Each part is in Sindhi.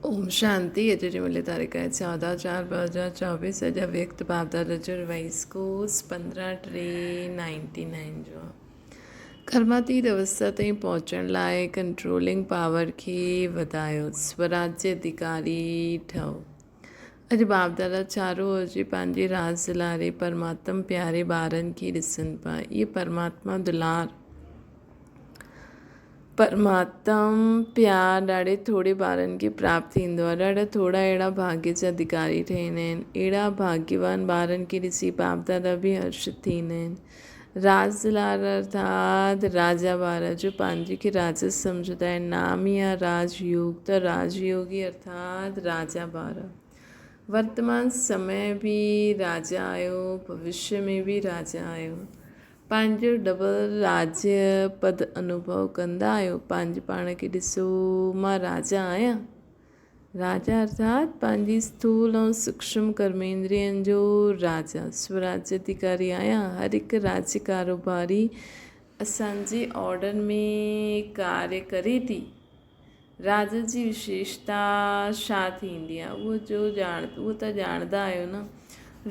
اوم شانتي اڄ جي ملي تاريخ آهي 14 4 2024 اڄ اويڪت بابدادا جو ريوائز ڪورس 15 3 99 جو ڪرماتيت اوستا تائين پهچڻ لاء ڪنٽرولنگ پاور کي وڌايو سوراجيه اڌڪاري ٺهو اڄ بابدادا چارو اچي پنهنجي راز دلاري پرماتم پياري ٻارن کي ڏسن پيا اهي پرماتما دلار پرماتم پيار ڏاڍي ٿوري ٻارن کي پراپت ٿيندو آهي. ڏاڍا ٿورا اهڙا ڀاڳيه جا اڌڪاري ٺهندا آهن. اهڙا ڀاڳيوان ٻارن کي ڏسي باپ دادا به هرشت ٿيندا آهن. راج دلار ارٿات راجا ٻار جو پنهنجي کي راجس سمجهندا آهن. نام ئي آهي راج يوگ ته راج يوگي ارٿات راجا ٻار. ورتمان سمي به راجا آهيو، ڀوشيه ۾ به راجا آهيو. پنهنجو ڊبل راجيه پد انوڀو ڪندا آهيو. پنهنجي پاڻ کي ڏسو، مان راجا آهيان. راجا ارٿات پنهنجي اسٿول ۽ سوڪشم ڪرميندرين جو راجا، سوراجيه اڌيڪاري آهيان. هر هڪ راجيه ڪاروباري اسان جي آرڊر ۾ ڪاريه ڪري ٿي. راجا جي وشيشتا ڇا ٿيندي آهي اهو جو ڄاڻ اهو ته ڄاڻندا آهيو نه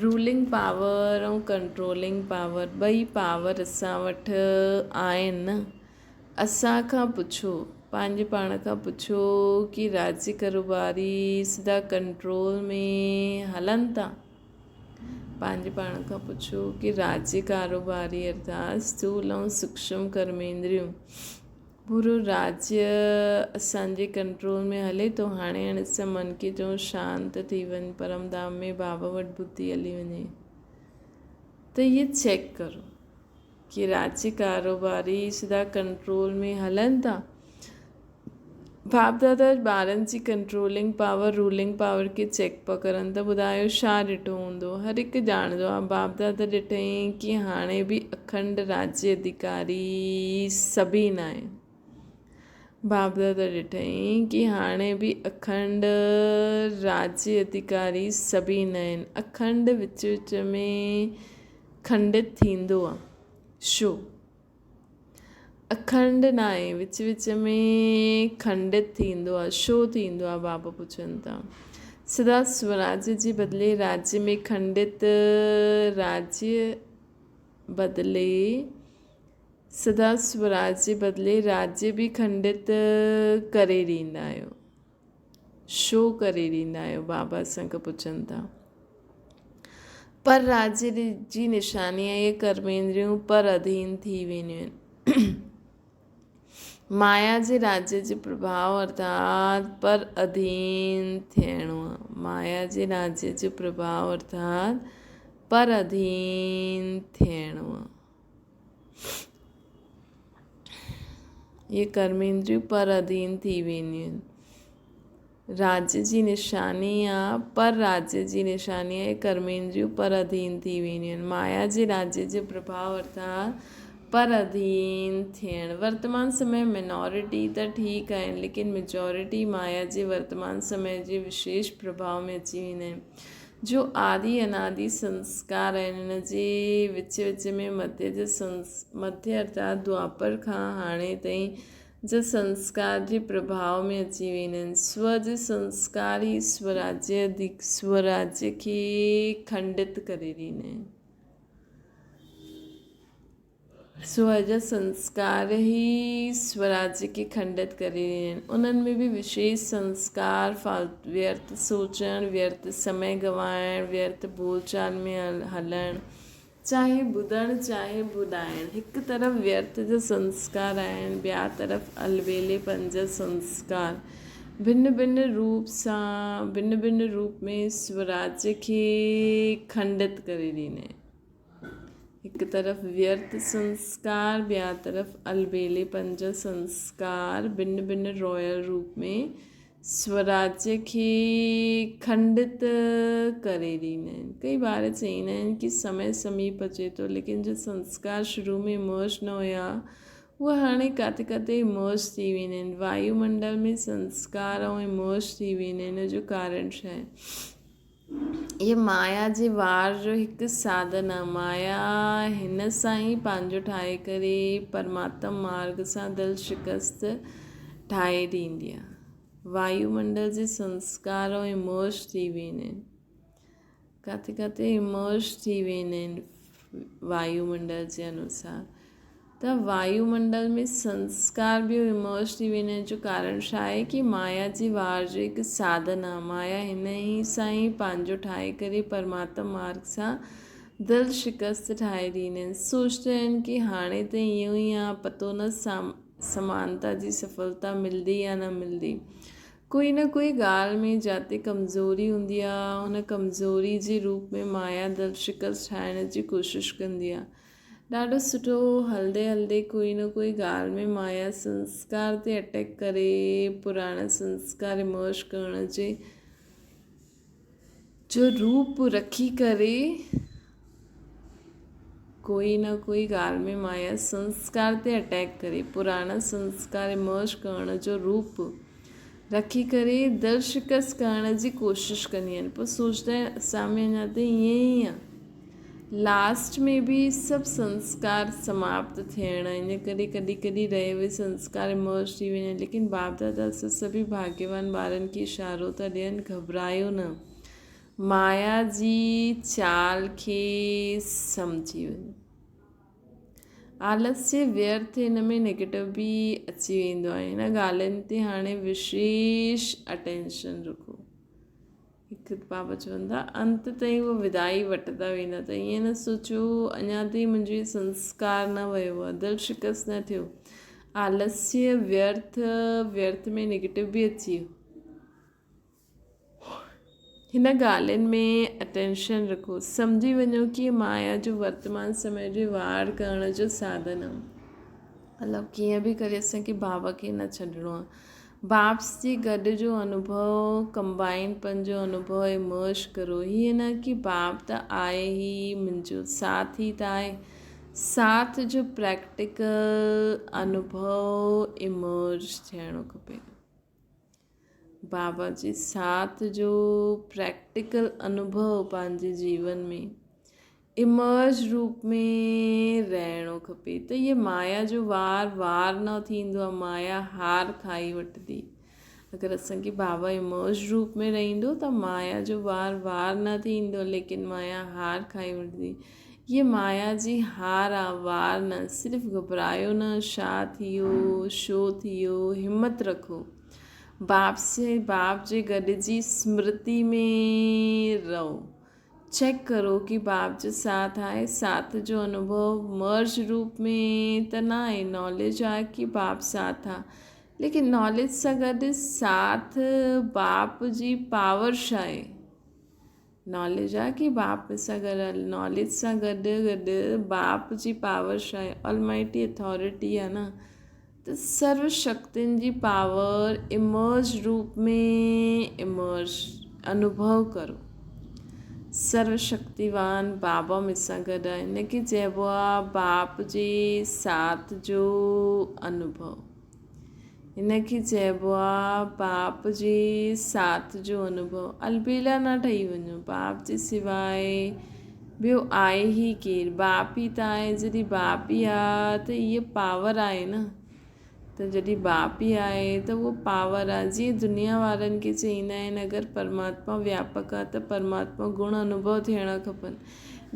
رولنگ پاور ۽ ڪنٽرولنگ پاور ٻئي پاور اسان وٽ آهن نه اسان کان پڇو پنهنجي پاڻ کان پڇو ڪي راجي ڪاروباري سدا ڪنٽرول ۾ هلن ٿا پنهنجي پاڻ کان پڇو ڪي راجي ڪاروباري ارٿات اسٿول ۽ سوڪشم ڪرميندريون پورو راجيه اسان جي ڪنٽرول ۾ هلي ٿو. هاڻي هاڻي سان من کي چئون شانت ٿي وڃ پرم ڌام ۾ بابا وٽ ٻڌي هلي وڃي ته هي چيڪ ڪرو ڪي راجيه ڪاروباري سدا ڪنٽرول ۾ هلن ٿا. باپ دادا ٻارن جي ڪنٽرولنگ پاور رولنگ پاور کي چيڪ پيا ڪرن ته ٻڌايو ڇا ڏٺو هوندو هر هڪ ڄاڻندو آهي باپ دادا ڏٺائين ڪي هاڻي به اکنڊ راجيه اڌيڪاري سڀئي ناهن باپ دادا ڏٺائين ڪي هاڻي به اکنڊ راجيه اڌيڪاري سڀئي ناهن اکنڊ وچ وچ ۾ کنڊت ٿيندو آهي شو اکنڊ ناهي، وچ وچ ۾ کنڊت ٿيندو آهي، ڇو ٿيندو آهي؟ بابا پڇن ٿا. سدا سوراجيه جي بدلي راجيه ۾ کنڊت راجيه بدلي سدا سوراجيه بدلي راجيه به کنڊت ڪري ڏيندا آهيو. شو ڪري ڏيندا آهيو؟ بابا اسان کان پڇن ٿا. پر راجيه جي نشاني اهي ڪرميندريون پر اڌين ٿي وينديون آهن. مايا جي راجيه جي پرڀاء ارٿات پر اڌين ٿيڻو آهي. مايا جي راجيه جو پرڀاء ارٿات پر اڌين ٿيڻو آهي. اهي ڪرميندريون پر اڌين ٿي وينديون آهن. راجيه جي نشاني آ، پر راجيه جي نشاني آهي ڪرميندريون پر اڌين ٿي وينديون آهن. مايا جي راجيه جو پرڀاء ارٿات پر اڌين ٿيڻ. ورتمان سمي مينارٽي ته ٺيڪ آهن ليڪن ميجارٽي مايا جي ورتمان سمي جي وشيش پرڀاء ۾ اچي ويندا آهن. جو آدي انادي سنسڪار آهن ان جي وچ وچ ۾ مڌيه جي سنس مڌيه ارٿات دوآپر کان هاڻي تائين جا سنسڪار جي پرڀاء ۾ اچي ويندا آهن. سو جي سنسڪار ئي سوراجيه سوراجيه کي کنڊت ڪري ڏيندا آهن. سو جا سنسڪار ئي سوراجيه کي کنڊت ڪري رهيا آهن. انهن ۾ به وشيش سنسڪار ويرٿ سوچڻ، ويرٿ سمي گنوائڻ، ويرٿ ٻول چال ۾ هلڻ، چاهي ٻڌڻ چاهي ٻڌائڻ، هڪ طرف ويرٿ جا سنسڪار آهن، ٻيا طرف البيلي پن جا سنسڪار ڀن ڀن روپ سان ڀن ڀن روپ ۾ سوراجيه کي کنڊت ڪري ڏيندا آهن. هڪ طرف ويرٿ سنسڪار، ٻيا طرف البيلي پن جا سنسڪار ڀن ڀن رويل روپ ۾ سوراجيه کي کنڊت ڪري ڏيندا آهن. ڪئي ٻار چئيندا آهن ڪي سمي سميپ اچي ٿو ليڪن جو سنسڪار شروع ۾ امرج نه هيا اهي هاڻي ڪاٿي ڪاٿي امرج ٿي ويندا آهن. وايو منڊل ۾ سنسڪار ۽ امرج ٿي ويندا آهن ان جو ڪارڻ ڇا آهي؟ اهي مايا جي وار جو هڪ ساڌن آهي. مايا هن سان ئي پنهنجو ٺاهي ڪري پرماتم مارگ سان دل شڪست ٺاهي ڏيندي آهي. وايومنڊل جي سنسڪار ۽ امرس ٿي ويندا آهن. ڪاٿي ڪاٿي امرس ٿي ويندا آهن وايومنڊل جي انوسار ته وايومنڊل ۾ سنسڪار به امرس ٿي ويندا آهن جو ڪارڻ ڇا آهي ڪي مايا جي وار جو هڪ ساڌن آهي مايا هن ئي سان ئي پنهنجو ٺاهي ڪري پرماتم مارگ سان دل شڪست ٺاهي ڏيندا آهن سوچدا آهن ڪي هاڻي ته ايئن ئي آهي پتو نه سمانتا جي سڦلتا ملدي يا نه ملدي. ڪوئي نه ڪوئي ڳالهه ۾ جاتي ڪمزوري هوندي آ، ان ڪمزوري جي روپ ۾ مايا دل شڪست ٺاهڻ جي ڪوشش ڪندي آ. ڏاڍو سٺو هلدي هلدي ڪوئي نه ڪوئي ڳالهه ۾ مايا سنسڪار تي اٽيڪ ڪري پراڻا سنسڪار ايمرج ڪرڻ جي جو روپ رکي ڪري ڪوئي نه ڪوئي ڳالهه ۾ مايا سنسڪار تي اٽيڪ ڪري پراڻا سنسڪار ايمرج ڪرڻ جو روپ رکي ڪري دل شڪست ڪرڻ جي ڪوشش ڪندي آهن پوء سوچدا آهن اسان ۾ اڃا تائين ائين ئي آهي لاسٽ ۾ به سڀ سنسڪار سماپت ٿيڻا ان ڪري ڪڏهن ڪڏهن رهي وئي سنسڪار ايمرج ٿي وڃن ليڪن باپ دادا اسان سڀئي ڀاڳيوان ٻارن کي اشارو ٿا ڏين گهٻرايو نه مايا جي چال کي سمجهي وڃو. آلسيه ويرٿ هن ۾ نيگيٽو به اچي ويندو آهي. هن ڳالهين تي هاڻي وشيش اٽينشن رکو. هڪ بابا چون ٿا انت تائين هو ودائي وٺندا ويندا ته ائين نه سوچو اڃا تائين منهنجو هي سنسڪار نه ويو آهي دل شڪست نه ٿيو. آلسيه ويرٿ ويرٿ ۾ نيگيٽو به اچي ويو. هن ڳالهين ۾ اٽينشن رکو. سمجهي وڃو ڪي مايا جو ورتمان سمي جي وار ڪرڻ جو ساڌن آ. مطلب ڪيئن به ڪري اسان کي بابا کي نه ڇڏڻو آ. باپ جي گڏ جو انوڀو ڪمبائنڊ پن جو انوڀو امرج ڪرو. هيئن نه ڪي باپ ته آهي ئي منهنجو ساٿ ئي ته آهي. ساٿ جو پريڪٽيڪل انوڀو امرج ٿيڻو کپي. بابا جي ساٿ جو پريڪٽيڪل انوڀو پنهنجي جيون ۾ امرج روپ ۾ رهڻو کپي ته هيء مايا جو وار وار نه ٿيندو آهي مايا هار کائي وٺندي اگر اسان کي بابا امرج روپ ۾ رهندو ته مايا جو وار وار نه ٿيندو ليڪن مايا هار کائي وٺندي هيء مايا جي هار آ، وار نه. صرف گهٻرايو نه، ڇا ٿيو، ڇو ٿيو، همت رکو. باپ سي باپ جي گڏجي سمرتي ۾ رهو. چيڪ ڪرو ڪي باپ جو ساٿ آهي، ساٿ جو انوڀو مرج روپ ۾ ته نه آهي، ناليج آهي ڪي باپ ساٿ آ، ليڪن ناليج سان گڏ ساٿ باپ جي پاور ڇا آهي؟ ناليج آ ڪي باپ سان گڏ هل ناليج سان گڏ گڏ باپ جي پاور ڇا آهي آلمائٽي اٿارٽي آ نه ته سرو شڪتين جي پاور امرج روپ ۾ امرج انوڀو ڪرو سرو شڪتيوان بابا مون سان گڏ آهي هن کي چئبو آ باپ جي ساٿ جو انوڀو هن کي چئبو آ باپ جي ساٿ جو انوڀو. البيلا نه ٺهي وڃو. باپ جي سواء ٻيو آهي ئي ڪير؟ باپ ئي ته آهي. جڏهن باپ ئي آ ته هيء پاور آهي نه. ته جڏهن باپ ئي آهي ته اهو پاور آ. جيئن دنيا وارن کي چئيندا آهن اگر پرماتما وياپڪ آ ته پرماتما گڻ انوڀو ٿيڻ کپن.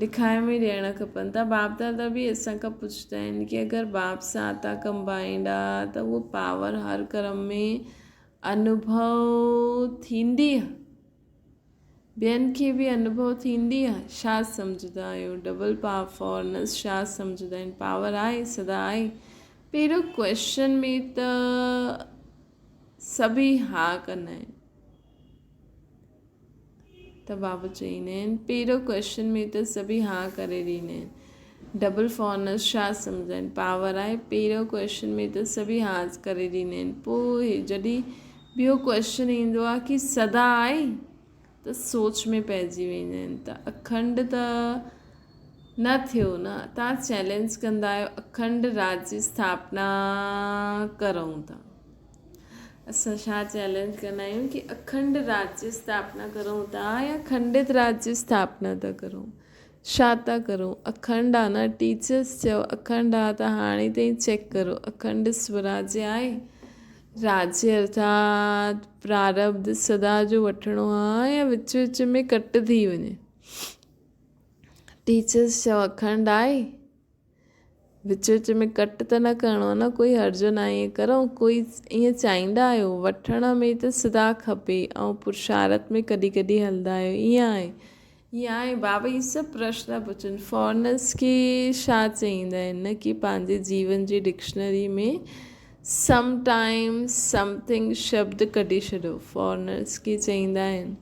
ڏکائي ۾ ڏيڻ کپن ٿا باپ دادا به اسان کان پڇدا آهن ڪي اگر باپ سان آتا ڪمبائنڊ آ ته اهو پاور هر ڪرم ۾ انوڀو ٿيندي آ ٻين کي به انوڀو ٿيندي آ ڇا سمجهدا آهيو ڊبل پاور فورنس ڇا سمجهدا آهن پاور آهي سدا آهي پهريون ڪويشچن ۾ ته سڀئي ها ڪندا آهن ته بابا چئيندا آهن پهريون ڪويشچن ۾ ته سڀئي ها ڪري ڏيندا آهن ڊبل فارنس ڇا سمجهندا آهن پاور آهي پهريون ڪويشچن ۾ ته سڀئي ها ڪري ڏيندا آهن پوء جڏهن ٻيو ڪويشچن ايندو آهي ڪي سدا آهي ته سوچ ۾ پئجي ويندا آهن ته اکنڊ ته نه ٿيو نه تان چئلينج ڪندا آهيو اکنڊ راجيه اسٿاپنا ڪرون ٿا اسان ڇا چئلينج ڪندا آهيون ڪي اکنڊ راجيه اسٿاپنا ڪرون ٿا يا کنڊت راجيه اسٿاپنا ٿا ڪرون ڇا ٿا ڪرون اکنڊ آ نه ٽيچرس چيو اکنڊ آ ته هاڻي تائين چيڪ ڪرو اکنڊ سوراجيه آهي راجيه ارٿات پراربڌ سدا جو وٺڻو آ يا وچ وچ ۾ ڪٽ ٿي وڃي؟ ٽيچرس چيو اکنڊ آهي، وچ وچ ۾ ڪٽ ته نه ڪرڻو آ نه، ڪوئي هرجو نه ائين ڪرو، ڪوئي ائين چاهيندا آهيو وٺڻ ۾ ته سدا کپي ۽ پرشارت ۾ ڪڏهن ڪڏهن هلندا آهيو، ائين آهي؟ ائين آهي بابا اهي سڀ پرشن پڇن فارنرس کي ڇا چئيندا آهن نه ڪي پنهنجي جيون جي ڊڪشنري ۾ سم ٽائيم سمٿنگ شبد ڪڍي ڇڏو فارنرس کي چئيندا آهن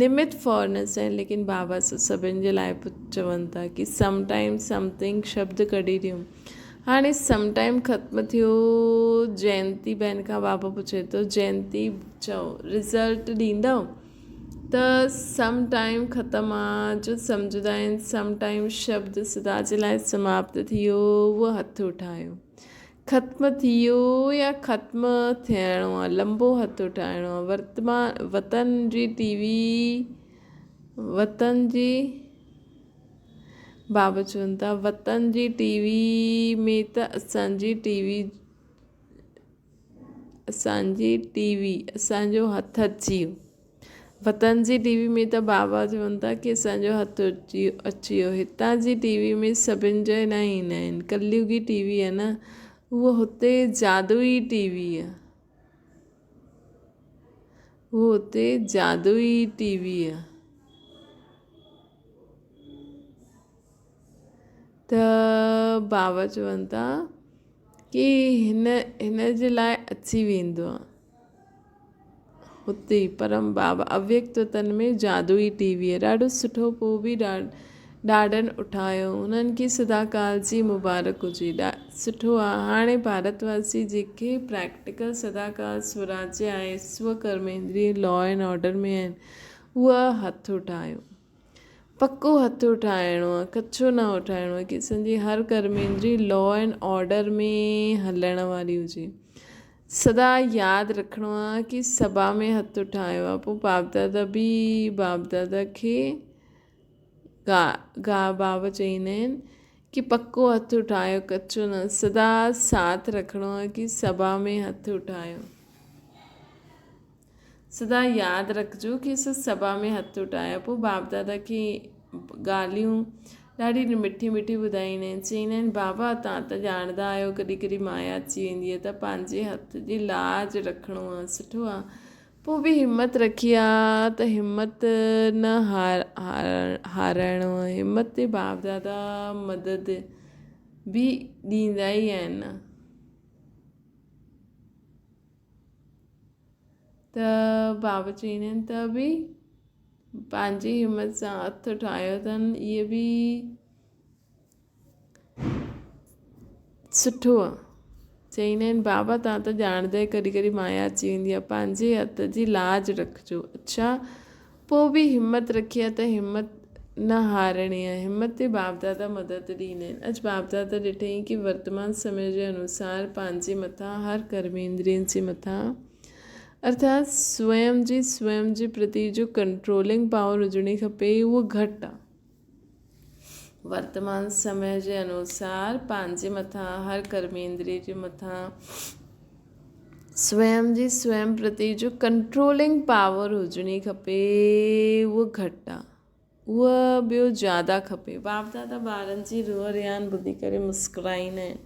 نمت فارنرس آهن ليڪن بابا سڀن جي لاء چون ٿا ڪي سم ٽائيم سمٿنگ شبد ڪڍي ڏيو هاڻي سم ٽائيم ختم ٿيو جينتي بهن کان بابا پڇي ٿو جينتي چئو رزلٽ ڏيندؤ ته سم ٽائيم ختم آ جو سمجهندا آهن سم ٽائيم شبد سدا جي لاء سماپت ٿي ويو اهو هٿ اٺايو ختم ٿي ويو يا ختم ٿيڻو آ لمبو هٿ اٺائڻو آ ورتمان وطن جي ٽي وي وطن جي بابا چون ٿا وطن جي ٽي وي ۾ ته اسان جي ٽي وي اسان جي ٽي وي اسان جو هٿ اچي ويو وطن جي ٽي وي ۾ ته بابا چون ٿا ڪي اسان جو هٿ اچي اچي ويو هتان جي ٽي وي ۾ سڀن جا نه ايندا آهن ڪليگي ٽي وي آهي نه اهو هتي جادوئي ٽي وي آهي اهو هتي جادوئي ٽي وي آهي ته بابا چون ٿا ڪي هن هن جي لاء اچي ويندو آهي هتي پرم بابا اويڪت وطن ۾ جادوئي ٽي وي آهي ڏاڍو سٺو پوء به ڏاڍن اٺايو هنن کي سدا ڪال جي مبارڪ هجي سٺو آهي هاڻي ڀارت واسي جيڪي پريڪٽيڪل سدا ڪال سوراجيه آهي سو ڪرميندري لا اينڊ آرڊر ۾ آهن اها هٿ اٺايو. پڪو هٿ اٺائڻو آ، ڪچو نه اٺائڻو آ. ڪسن جي هر ڪرميندري لا اينڊ آرڊر ۾ هلڻ واري هجي. سدا ياد رکڻو آ ڪي سڀا ۾ هٿ اٺايو آ. پوء باپ دادا به باپ دادا کي گا گا بابا چئيندا آهن ڪي پڪو هٿ اٺايو ڪچو نه. سدا ساٿ رکڻو آ ڪي سڀا ۾ هٿ اٺايو. سدا ياد رکجو ڪي اسان سڀا ۾ هٿ اٺايا پوء باپ دادا کي ڳالهيون ڏاڍي مٺي مٺي ٻڌائيندا آهن چئيندا آهن بابا توهان ته ڄاڻندا آهيو ڪڏهن ڪڏهن مايا اچي ويندي آهي ته پنهنجي هٿ جي لاج رکڻو آهي سٺو آهي پوء به همت رکي آ ته همت نه هارائڻو آهي همت تي باپ دادا مدد به ڏيندا ئي آهن نه. ته بابا چئيندا آهن ته به پنهنجي همت سان هٿ ٺاهيو اٿن اهي به سٺو آهي چئيندا آهن بابا توهان ته ڄاڻندا آهيو ڪڏهن ڪڏهن مايا اچي ويندي آهي پنهنجي هٿ جي لاج رکجو اڇا پوء به همت رکي آ ته همت نه هارڻي آ. همت تي باپ دادا مدد ڏيندا آهن. اڄ باپ دادا ڏٺئين ڪي ورتمان سمي جي انوسار پنهنجي مٿان هر ڪرميندرين جي مٿان ارٿات سوئم جي سوئم جي پرتي جو ڪنٽرولنگ پاور هجڻي کپي اهو گهٽ آ. ورتمان سمي جي انوسار پنهنجي مٿان هر ڪرميندري جي مٿان سوئم جي سوئم پرتي جو ڪنٽرولنگ پاور هجڻي کپي اهو گهٽ آ اهو ٻيو زياده کپي باپ دادا ٻارن جي روح ريان ٻڌي ڪري مسڪرائيندا آهن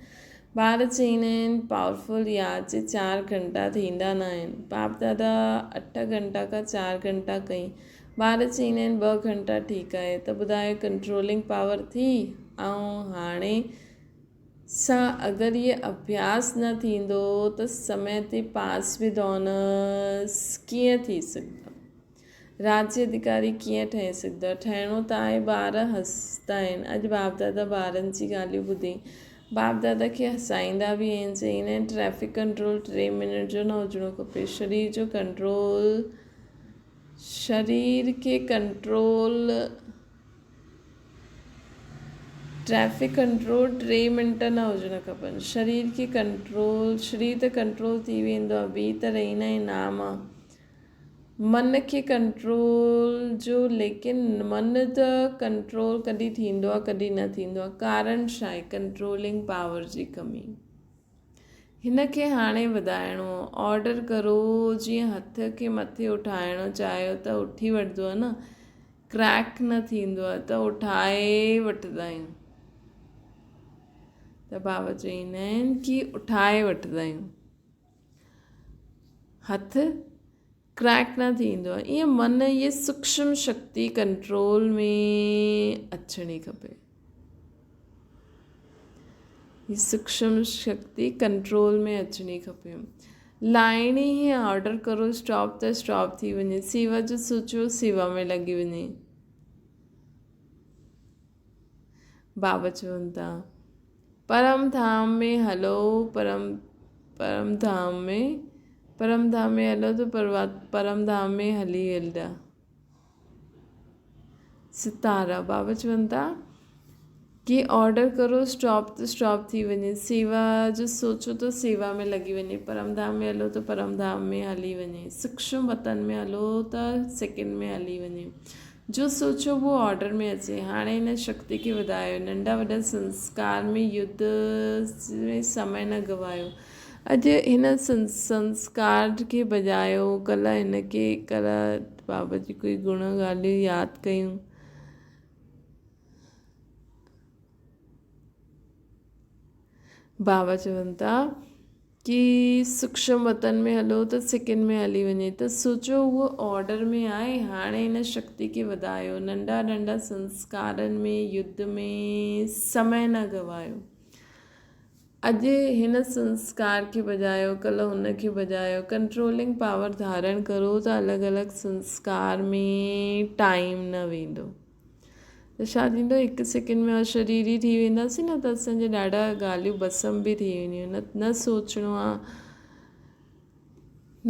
ٻار چئيندا آهن پاورفل ياد جي چار گهنٽا ٿيندا نه آهن باپ دادا اٺ گهنٽا کان چار گهنٽا ڪئي ٻار چئيندا آهن ٻه گهنٽا ٺيڪ آهي ته ٻڌايو ڪنٽرولنگ پاور ٿي ۽ هاڻي سان اگر هيء اڀياس نه ٿيندو ته سمي تي پاس ود آنرس ڪيئن ٿي سگهندو؟ راجيه اڌڪاري ڪيئن ٺهي سگهندو؟ ٺهڻو ته آهي ٻار هسندا آهن. اڄ باپ دادا ٻارن جي ڳالهيون ٻڌي باپ دادا کي هسائيندا به آهن. چئيندا آهن ٽريفڪ ڪنٽرول ٽي منٽ جو نه هجڻو کپي. شرير جو ڪنٽرول شرير کي control traffic control T minute نه هجڻ کپن شرير کي ڪنٽرول شرير ته ڪنٽرول ٿي ويندو آهي بي ته رهيندا آهن نام. من کي ڪنٽرول جو ليڪن من ته ڪنٽرول ڪڏهن ٿيندو آهي ڪڏهن نه ٿيندو آهي ڪارڻ ڇا آهي ڪنٽرولنگ پاور جي ڪمي هن کي هاڻي وڌائڻو آرڊر ڪرو جيئن هٿ کي مٿي اٺائڻو چاهيو ته اٺي وٺندو آهي نه ڪريڪ نه ٿيندو آهي ته اٺائي وٺندا آهيون ته بابا چئيندا آهن ڪي اٺائي وٺندا آهيون هٿ ڪريڪ نه ٿيندو آهي ائين من اهي سوڪشم شڪتي ڪنٽرول ۾ اچڻي کپي هي سوڪشم شڪتي ڪنٽرول ۾ اچڻي کپي لائڻي هي آرڊر ڪرو اسٽاپ ته اسٽاپ ٿي وڃي سيوا جو سوچو سيوا ۾ لڳي وڃي بابا چون ٿا پرم ڌام ۾ هلو پرم پرم ڌام ۾ پرم ڌام ۾ هلو ته پرم ڌام ۾ هلي ويندا ستارا بابا چون ٿا ڪي آرڊر ڪرو اسٽاپ ته اسٽاپ ٿي وڃي سيوا جو سوچو ته سيوا ۾ لڳي وڃي پرم ڌام ۾ هلو ته پرم ڌام ۾ هلي وڃي سوڪشم وطن ۾ هلو ته سيڪنڊ ۾ هلي وڃي جو سوچيو اهو آرڊر ۾ اچي. هاڻي هن شڪتي کي وڌايو. ننڍا وڏا سنسڪار ۾ يڌ ۾ سمي نه گنوايو. اڄ هن سنسڪار کي ڀڄايو، ڪلهه هن کي، ڪلهه بابا جي ڪوئي گڻ ڳالهيون ياد ڪيون. بابا چون ٿا. ڪي سوڪشم وطن ۾ هلو ته سڪن ۾ هلي وڃي ته سوچو اهو آرڊر ۾ آهي هاڻي هن شڪتي کي وڌايو ننڍا ننڍا سنسڪارن ۾ يڌ ۾ سمي نه گنوايو اڄ هن سنسڪار کي بجايو ڪلهه هن کي بجايو ڪنٽرولنگ پاور ڌارڻ ڪرو ته الڳ الڳ سنسڪار ۾ ٽائيم نه ويندو. ته ڇا ٿيندو هڪ سيڪنڊ ۾ اشريري ٿي وينداسين نه ته اسان جا ڏاڍا ڳالهيون بسم به ٿي وينديون نه نه سوچڻو آ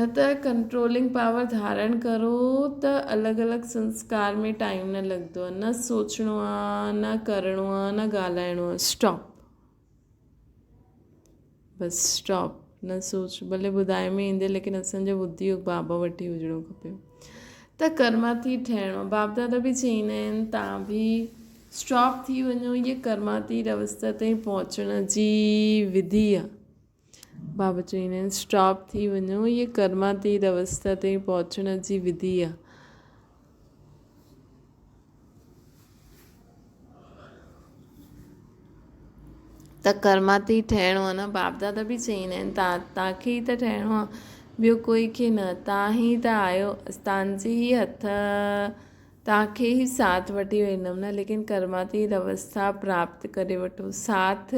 نه ته ڪنٽرولنگ پاور ڌارڻ ڪرو ته الڳ الڳ سنسڪار ۾ ٽائيم نه لڳندو آ نه سوچڻو آ نه ڪرڻو آ نه ڳالهائڻو آ اسٽاپ بس اسٽاپ نه سوچ ڀلي ٻڌائي ۾ ايندي ليڪن اسان جو ٻڌي بابا وٽ ئي هجڻو کپي ته ڪرماتيت ٺهڻو باپ دادا به چئيندا آهن تان به اسٽاپ ٿي وڃو هيء ڪرماتيت اوستا تائين پهچڻ جي وڌي آ بابا چئيندا آهن اسٽاپ ٿي وڃو هيء ڪرماتيت اوستا تائين پهچڻ جي وڌي آ. ته ڪرماتي ٺهڻو آهي نه باپ دادا به چئيندا آهن توهان کي ئي ته ٺهڻو آهي ٻيو ڪوئي کي نه توهان ئي ته آهيو توهان جي ئي هٿ توهان کي ئي ساٿ وٺي ويندم نه ليڪن ڪرماتيت اوسٿا پراپت ڪري وٺو ساٿ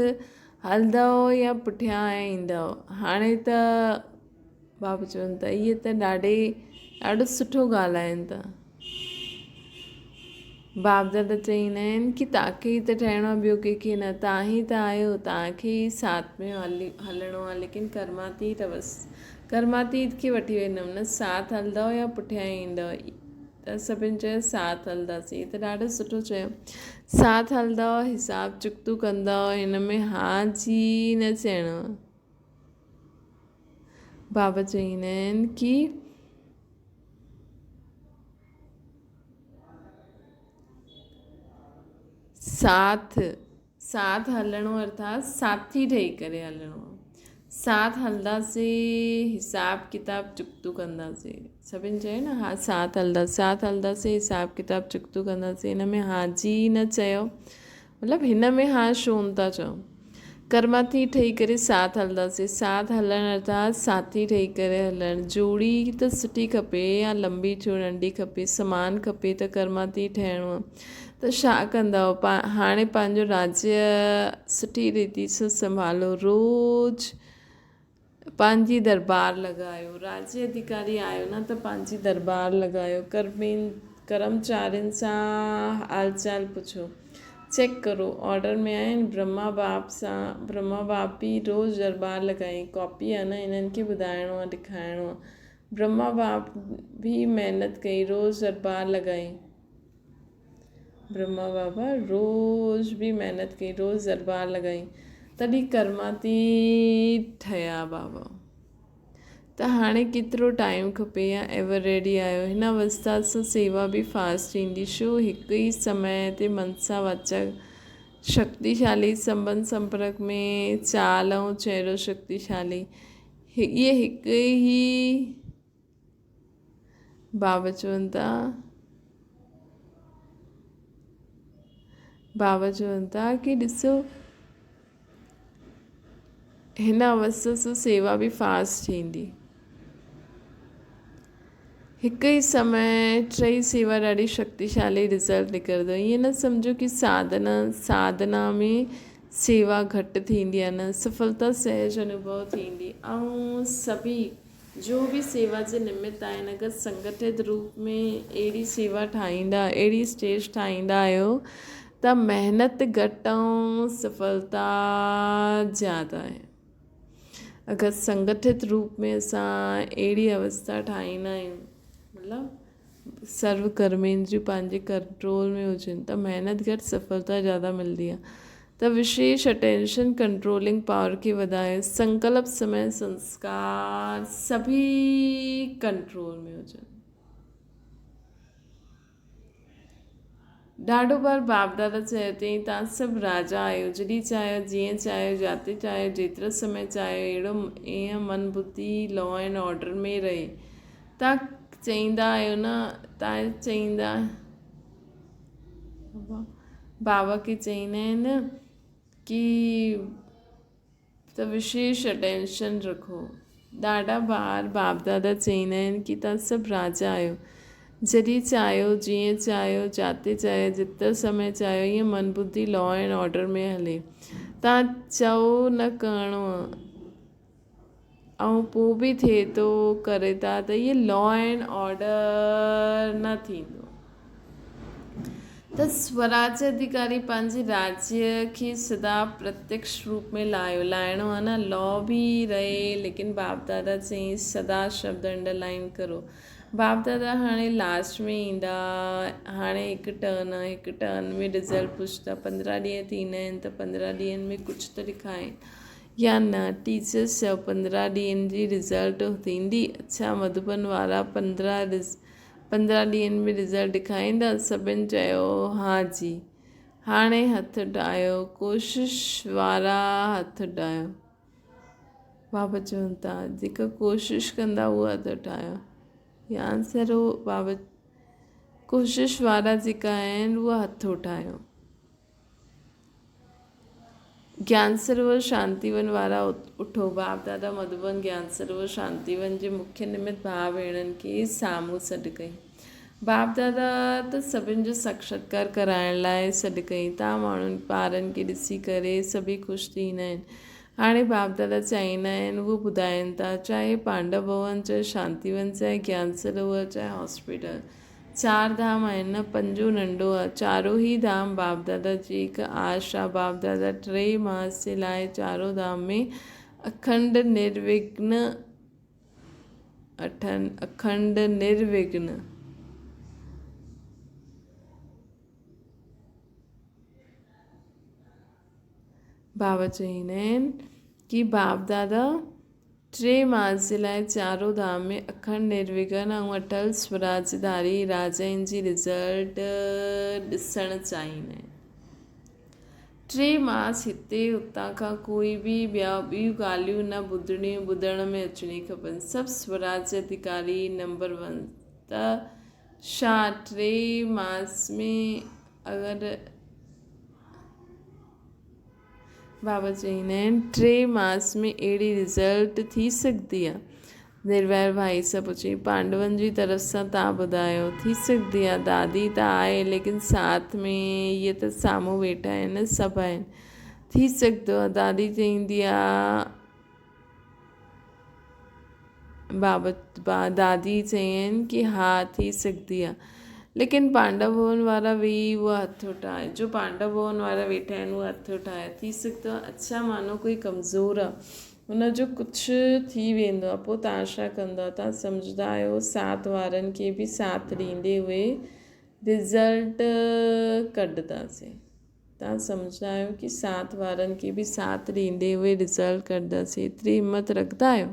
هلندؤ يا پٺيان ايندؤ هاڻي ته بابا چون ٿا اهي ته ڏاڍي ڏاڍو سٺو ڳالهائين ٿا. باپ دادا چئيندا آهن ڪي تاکي ئي ته ٺهڻو آهي ٻيو ڪنهن کي نه تان ئي ته آهيو تان کي ئي ساٿ ۾ هلي هلڻو آهي ليڪن ڪرماتيت بس ڪرماتيت کي وٺي ويندم نه ساٿ هلندؤ يا پٺيان ايندؤ ته سڀن چيو ساٿ هلنداسين هي ته ڏاڍو سٺو چيو ساٿ هلندؤ حساب چڪتو ڪندؤ هن ۾ ها جي نه چئڻو بابا چئيندا آهن ڪي ساٿ ساٿ هلڻو ارٿات ساٿي ٺهي ڪري هلڻو ساٿ هلنداسين حساب ڪتاب چڪتو ڪنداسين سڀني چيو نه ها ساٿ هلندا ساٿ هلنداسين حساب ڪتاب چڪتو ڪنداسين هن ۾ ها جي نه چيو مطلب هن ۾ ها ڇو نه ٿا چئو ڪرماٿي ٺهي ڪري ساٿ هلنداسين. ساٿ هلڻ ارٿات ساٿي ٺهي ڪري هلڻ. جوڙي ته سٺي کپي يا لنبي ڇو ننڍي کپي، سمان کپي ته ڪرماتي ٺهڻو آ ته ڇا ڪندؤ؟ هاڻي پنهنجو راجيه سٺي ريتي سان سنڀالو. روز پنهنجي دربار لڳايو. راجيه اڌيڪاري آهيو نه ته پنهنجي دربار لڳايو. ڪرمين ڪرمچارين سان حال چال پڇو. چيڪ ڪرو آرڊر ۾ آهن. برهما باپ سان برهما باپ به روز دربار لڳائين. ڪاپي آهي نه انهن کي ٻڌائڻو آهي ڏيکارڻو آهي. برهما باپ به محنت ڪئي روز دربار لڳائين. برهما بابا روز به محنت ڪئي روز دربار لڳائين تڏهن ڪرماتي ٺهيا بابا. ته هاڻي ڪيترو ٽائيم کپي يا ايور ريڊي آهيو هن اوستا سان سيوا به فاسٽ ٿيندي ڇو هڪ ئي سمي تي منسا واچا شڪتيشالي سنٻنڌ سمپرڪ ۾ چال ۽ چهرو شڪتيشالي اهي هڪ ئي بابا چون ٿا بابا چون ٿا ڪي ڏسو هن اوستا سان سيوا به فاسٽ ٿيندي. هڪ ئي سمي ٽئي سيوا ڏاڍي شڪتيشالي رزلٽ نڪرندو. ائين نه سمجهو ڪي ساڌنا ساڌنا ۾ سيوا گهٽ ٿيندي آهي نه سڦلتا سهج انوڀو ٿيندي ۽ سڀي جو به سيوا جي نمت آهن اگر سنگٺت روپ ۾ اهڙي سيوا ٺاهيندا اهڙي اسٽيج ٺاهيندا آهيو ته محنت گهٽ ۽ سڦلتا زياده آهي اگر سنگٺت روپ ۾ اسان اهڙي اوسٿا ٺاهيندا آهيون مطلب سرو ڪرميندريون پنهنجي ڪنٽرول ۾ هجن ته محنت گهٽ سڦلتا زياده ملندي آهي ته وشيش اٽينشن ڪنٽرولنگ پاور کي وڌائي سنڪلپ سمي سنسڪار سڀئي ڪنٽرول ۾ هجن. ڏاڍو بار باپ دادا چيو اٿئي توهان سڀ راجا آهيو جڏهن چاهيو جيئن چاهيو جاتي چاهيو جيترو سمي چاهيو اهڙو ايئن من ٻڌي لا اينڊ آرڊر ۾ رهي توهان چئيندا آهيو نه توهان چئيندا بابا کي چئيندا آهن ڪي ته وشيش اٽينشن رکو. ڏاڍا بار باپ دادا چئيندا آهن ڪي توهان سڀ راجا آهيو. جڏهن چاهيو، جيئن چاهيو، جاتي چاهيو، جيترو سمي چاهيو ائين من ٻڌي لا اينڊ آرڊر ۾ هلي. توهان چئو نه ڪرڻو ۽ پوء به ٿئي ٿو ڪري ٿا ته اهي لا اينڊ آرڊر نه ٿيندو ته سوراج اڌيڪاري پنهنجي راجيه کي سدا پرتيڪش روپ ۾ لايو لائڻو آهي نه لا به رهي ليڪن باپ دادا چئين سدا شبد انڊر لائن ڪرو باپ دادا هاڻي لاسٽ ۾ ايندا هاڻي هڪ ٽرن آهي هڪ ٽرن ۾ رزلٽ پڇندا 15 ڏينهن ٿيندا آهن ته 15 ڏينهن ۾ ڪجهه ته لکائين يا نه ٽيچرس چيو 15 ڏينهن جي رزلٽ ٿيندي اڇا مڌوبن وارا 15 ڏينهن ۾ رزلٽ ڏيکاريندا سڀن چيو ها جي هاڻي هٿ ڊاهيو ڪوشش وارا هٿ ڊاهيو بابا چون ٿا جيڪا ڪوشش ڪندا اهو هٿ ڊاهيو هي آنسر هو بابا ڪوشش وارا جيڪا آهن اهو هٿ اٺايو گيان سروور شانتي ون وارا اٺو باپ دادا مڌوبن گيان سروور شانتي ون جي مکيه نمت ڀاء ڀيڻن کي سامهون سڏ ڪئي. باپ دادا ته سڀن جو ساڪشاتڪار ڪرائڻ لاء سڏ ڪئي. تان ماڻهن ٻارن کي ڏسي ڪري سڀئي خوش ٿيندا آهن. هاڻي باپ دادا چاهيندا آهن اهو ٻڌائين ٿا چاهي پانڊو ڀون چاهي شانتي ون چاهي گيان سروور چاهي هاسپيٽل. چار ڌام آهن نه پنجون ننڍو آ. چارو ئي ڌام باپدادا جي هڪ آش آ. باپدادا ٽي ماس جي لاء چارو ڌام ۾ اکنڊ نروگن اکنڊ نروگن. بابا چئيندا آهن ڪي باپدادا ٽي مارچ جي لاء چارو ڌام ۾ اکنڊ نروگن ۽ اٽل سوراج ڌاري راجائن جي رزلٽ ڏسڻ چاهيندا آهن. ٽي مارچ هتي هتان کان ڪوئي به ٻيا ٻيون ڳالهيون نه ٻڌڻيون ٻڌڻ ۾ اچڻي کپن سڀ سوراج اڌيڪاري نمبر ون ته شا ٽي مارچ ۾ اگر بابا چئيندا آهن ٽي ماس ۾ اهڙي رزلٽ ٿي سگهندي آ؟ نروير ڀائي سان پڇيائين پانڊون جي طرف سان تان ٻڌايو ٿي سگهندي آ؟ دادي ته آهي ليڪن ساٿ ۾ اهي ته سامهون ويٺا آهن سڀ آهن ٿي سگهندو آ دادي چئيندي آ بابت دادي چين ڪي ها ٿي سگهندي آ ليڪن پانڊو ڀون وارا ويهي اهو هٿ اٺايو جو پانڊو ڀون وارا ويٺا آهن اهو هٿ اٺايو ٿي سگهندو آ اڇا مانو ڪوئي ڪمزور آ ان جو ڪجهه ٿي ويندو آ پوء تان ڇا ڪندا تان سمجهندا آهيو ساٿ وارن کي به ساٿ ڏيندي اهي رزلٽ ڪڍنداسين توهان سمجهندا آهيو ڪي ساٿ وارن کي به ساٿ ڏيندي اهي رزلٽ ڪڍنداسين ايتري همت رکندا آهيو؟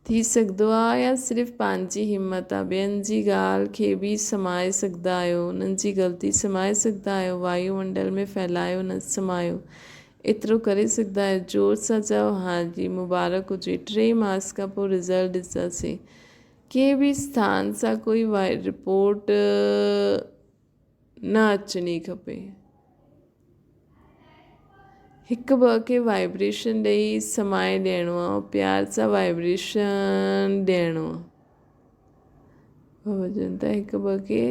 ٿي سگهندو آ يا صرف پنهنجي همت آ؟ ٻين جي ڳالهه کي به سمائي سگهندا آهيو، انهن جي غلطي سمائي سگهندا آهيو، وايو منڊل ۾ ڦهلايو نه سمايو، ايترو ڪري سگهندا آهيو؟ زور سان چئو ها جي مبارڪ هجي، ٽي ماس کان پوء رزلٽ ڏسنداسين. ڪنهن به اسٿان سان ڪوئي رپورٽ نه اچڻي کپي. هڪ ٻه کي وائبريشن ڏئي سمائي ڏيڻو آ پيار سان وائبريشن ڏيڻو آ. بابا چون ٿا هڪ ٻه کي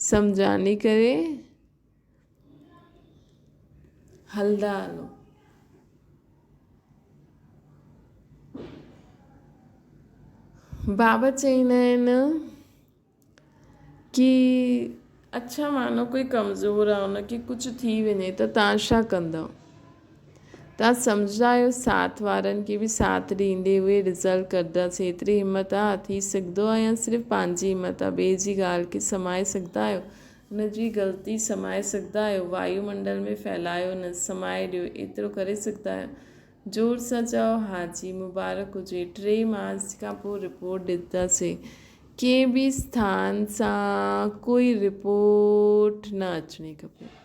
سمجهاني ڪري هلندا هلو. بابا چئيندا آهن. ڪي اڇا مانو ڪوئي ڪمزور آ ان کي ڪجهه ٿي وڃي ته تان ڇا ڪندؤ؟ تان سمجهندا آهيو ساٿ وارن کي به ساٿ ڏيندي اهي رزلٽ ڪڍنداسين ايتري همت آ ٿي سگهندو آ يا صرف پنهنجي همت آ ٻئي جي ڳالهه کي سمائي سگهندا آهيو ان جي غلطي سمائي سگهندا آهيو وايو منڊل ۾ ڦهلايو نه سمائي ڏيو ايترو ڪري سگهندا آهيو زور سان چئو حاجي مبارڪ هجي ٽي مارچ کان پوء رپورٽ ڏينداسين ڪنهن به اسٿان سان ڪوئي رپورٽ نه اچڻي کپي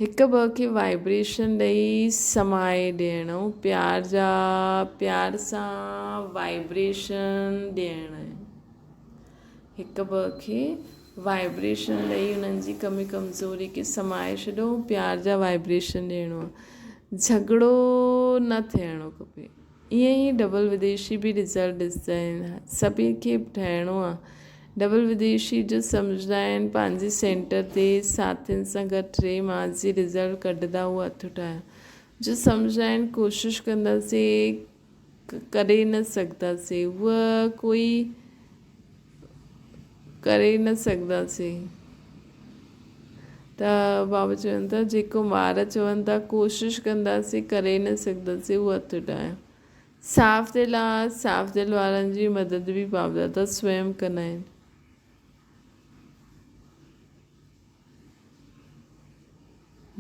هڪ ٻه کي وائبريشن ڏئي سمائي ڏيڻو پيار جا پيار سان وائبريشن ڏيڻ هڪ ٻه کي وائبريشن ڏئي انهن جي ڪمي ڪمزوري کي سمائي ڇڏو پيار جا وائبريشن ڏيڻو آهي جهڳڙو نه ٿيڻو کپي ائين ئي ڊبل وديشي به رزلٽ ڏسندا آهن سڀني کي ٺهڻو آهي ڊبل وديشي جو سمجهندا آهن پنهنجي سينٽر تي ساٿين سان گڏ ٽي مارچ جي رزلٽ ڪڍندا هو هٿ اٺايا جو سمجهندا آهن ڪوشش ڪنداسين ڪري نه سگهنداسين هوء ڪوئي ڪري نه سگهنداسين ته بابا چون ٿا جيڪو ٻار چون ٿا ڪوشش ڪنداسين ڪري نه سگهنداسين اهو هٿ اڏايو صاف دل آ صاف دل وارن جي مدد به بابا دادا سويم ڪندا آهن.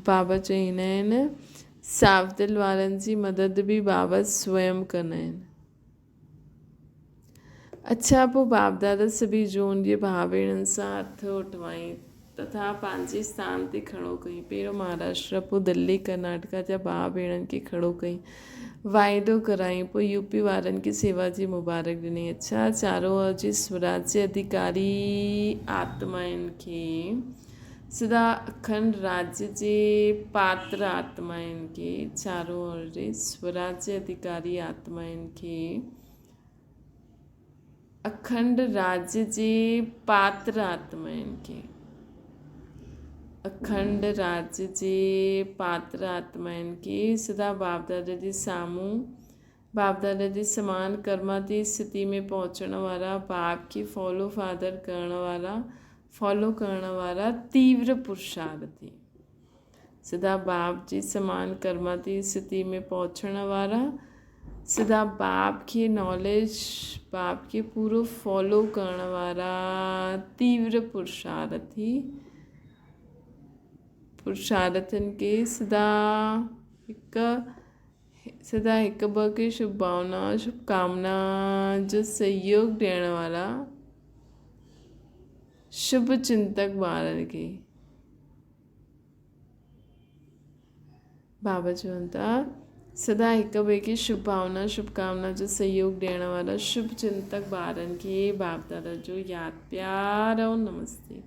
بابا چئيندا آهن، صاف دل وارن جي مدد به بابا سويم ڪندا آهن. اڇا پوء باپ دادا سڀئي جون جي ڀاء ڀيڻن سان هٿ اٺوائين تٿا پنهنجي اسٿان تي کڙو ڪيائين. پهريون مهاراشٽرا پوء دلي ڪرناٽڪا جا ڀاء ڀيڻن کي کڙو ڪيائين. واعدو ڪرايائين پوء يو پي وارن کي سيوا جي مبارڪ ڏني. اڇا چارو جي سوراجي اڌيڪاري آتمائن کي سدا اکنڊ راجيه جي پاتر آتمائن کي چارو جي سوراجي اڌيڪاري آتمائن کي اکنڊ راجيه جي پاتر آتمائن کي اکنڊ راجيه جي پاتر آتمائن کي سدا باپ دادا جي سامهون باپ دادا جي سمان ڪرماتي اسٿتي ۾ پهچڻ وارا باپ کي فالو فادر ڪرڻ وارا فالو ڪرڻ وارا تيور پرشارٿي سدا باپ جي سمان ڪرماتي اسٿتي ۾ پهچڻ وارا سدا باپ کي ناليج باپ کي پورو فالو ڪرڻ وارا تيور پرشارٿي پرشارٿين کي سدا هڪ سدا هڪ ٻه کي شڀ ڀاونا شڀ ڪامنا جو سهيوگ ڏيڻ وارا شڀ چنتڪ ٻارن کي بابا چون ٿا سدا هڪ ٻئي کي شڀ ڀاونا شڀ ڪامنا جو سهيوگ ڏيڻ وارا شڀ چنتڪ ٻارن کي باپ دادا جو ياد پيار ۽ نمستي.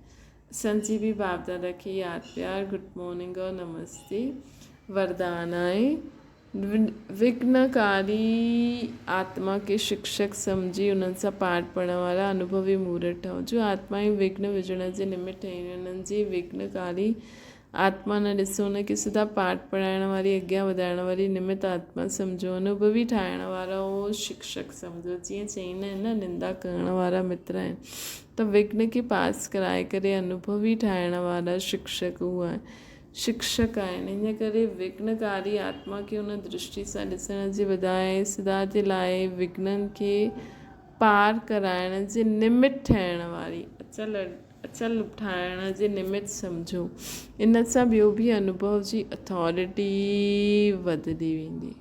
اسان جي به باپ دادا کي ياد پيار گڊ مارننگ اور نمستي وردان آهي وگهنڪاري آتما کي شڪشڪ سمجهي انهن سان پاٺ پڙهڻ وارا انوڀوي مورت ٺهو جو آتمائون وگهن وجهڻ جي نمت ٺهيون انهن جي وگهنڪاري آتما نه ڏسو ان کي سڌا پاٺ پڙهائڻ واري اڳيان وڌائڻ واري نمت آتما سمجهو انوڀوي ٺاهڻ وارا شڪشڪ سمجهو جيئن چئيندا آهن نه نندا ڪرڻ وارا متر آهن ته وگهن کي پاس ڪرائي ڪري انوڀوي ٺاهڻ وارا شڪشڪ هو آهن شڪشڪ آهن ان ڪري وگهنڪاري آتما کي ان درشٽي سان ڏسڻ جي بجاء سدا جي لاء وگهنن کي پار ڪرائڻ جي نمت ٺهڻ واري اچل اچل ٺاهڻ جي نمت سمجهو ان سان ٻيو به انوڀو جي اٿارٽي وڌندي ويندي.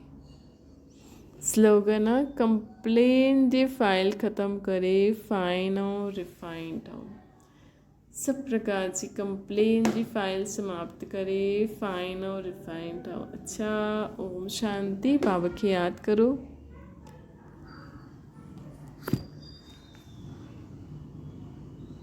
سلوگن آ ڪمپلين جي فائل ختم ڪري فائن ۽ ريفائن ٺهو. سڀ پرڪار جي ڪمپلين جي فائل سماپت ڪري فائن ۽ ريفائن ٺهو. اڇا اوم شانتي بابا کي ياد ڪرو.